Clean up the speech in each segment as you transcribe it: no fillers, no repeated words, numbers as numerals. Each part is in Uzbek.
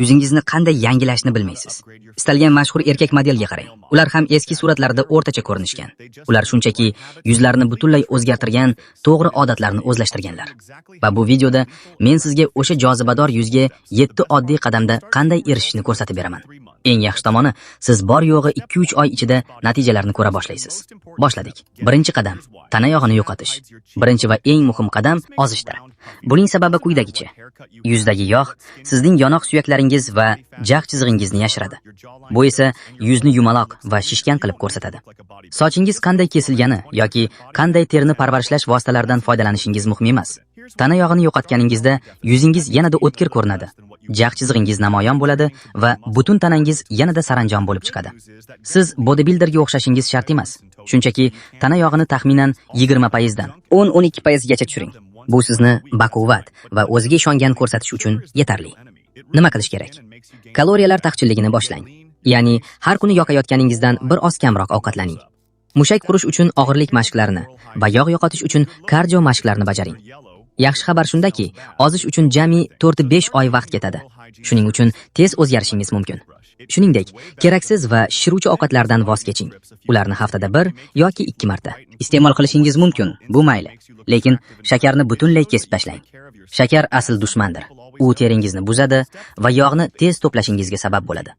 Yuzingizni qanday yangilashni bilmaysiz. Istalgan mashhur erkak modelga qarang. Ular ham eski suratlarda o'rtacha ko'rinishgan. Ular shunchaki yuzlarini butunlay o'zgartirgan to'g'ri odatlarni o'zlashtirganlar. Va bu videoda men sizga o'sha jozibador yuzga 7 oddiy qadamda qanday erishishni ko'rsatib beraman. Eng yaxshi tomoni, siz bor yo'g'i 2-3 oy ichida natijalarni ko'ra boshlaysiz. Boshladik. Birinchi qadam: tana yog'ini yo'qotish. Birinchi va eng muhim qadam ozishdir. Buning sababi quyidagicha. Yuzdagi yog' sizning yonoq suyaklaringiz va jag' chizig'ingizni yashiradi. Bu esa yuzni yumaloq va shishgan qilib ko'rsatadi. Sochingiz qanday kesilgani yoki qanday terini parvarishlash vositalaridan foydalanishingiz muhim emas. Tana yog'ini yo'qotganingizda yuzingiz yanada o'tkir ko'rinadi. Jag' chizig'ingiz namoyon bo'ladi va butun tanangiz yanada saranjom bo'lib chiqadi. Siz bodybuilderga o'xshashingiz shart emas. Shunchaki tana yog'ini taxminan 20% dan 10-12% gacha tushiring. Bu sizni baquvvat va o'ziga ishongan ko'rsatish uchun yetarli. Nima qilish kerak? Kaloriyalar taqchilligini boshlang. Ya'ni har kuni yoqayotganingizdan bir oz kamroq ovqatlaning. Mushak qurish uchun og'irlik mashqlarini va yog' yo'qotish uchun kardio mashqlarini bajaring. Yaxshi xabar shundaki, ozish uchun jami 4-5 oy vaqt ketadi. Shuning uchun tez o'zgarishingiz mumkin. Shuningdek, keraksiz va shishiruvchi ovqatlardan voz keching. Ularni haftada bir yoki 2 marta iste'mol qilishingiz mumkin, bu mayli. Lekin shakarni butunlay kesib tashlang. Shakar asl dushmandir. U teringizni buzadi va yog'ni tez to'plashingizga sabab bo'ladi.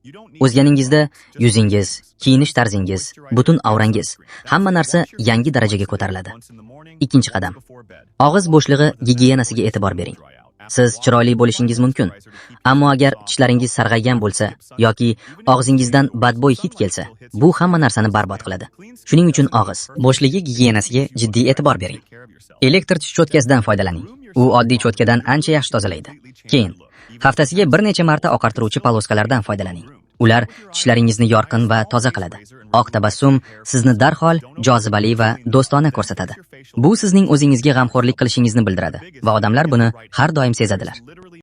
Ozganingizda yuzingiz, kiyinish tarzingiz, butun aurangiz, hamma narsa yangi darajaga ko'tariladi. Ikkinchi qadam. Og'iz bo'shlig'i gigiyenasiga e'tibor bering. Siz chiroyli bo'lishingiz mumkin, ammo agar tishlaringiz sarg'aygan bo'lsa yoki og'zingizdan badbo'y hid kelsa, bu hamma narsani barbod qiladi. Shuning uchun og'iz bo'shligi gigiyenasiga jiddiy e'tibor bering. Elektr tish cho'tkasidan foydalaning. U oddiy cho'tkadan ancha yaxshi tozalaydi. Keyin haftasiga bir necha marta oqartiruvchi полоска lardan foydalaning. Ular tishlaringizni yorqin va toza qiladi. Oq tabassum sizni darhol jozibali va do'stona ko'rsatadi. Bu sizning o'zingizga g'amxo'rlik qilishingizni bildiradi va odamlar buni har doim sezadilar.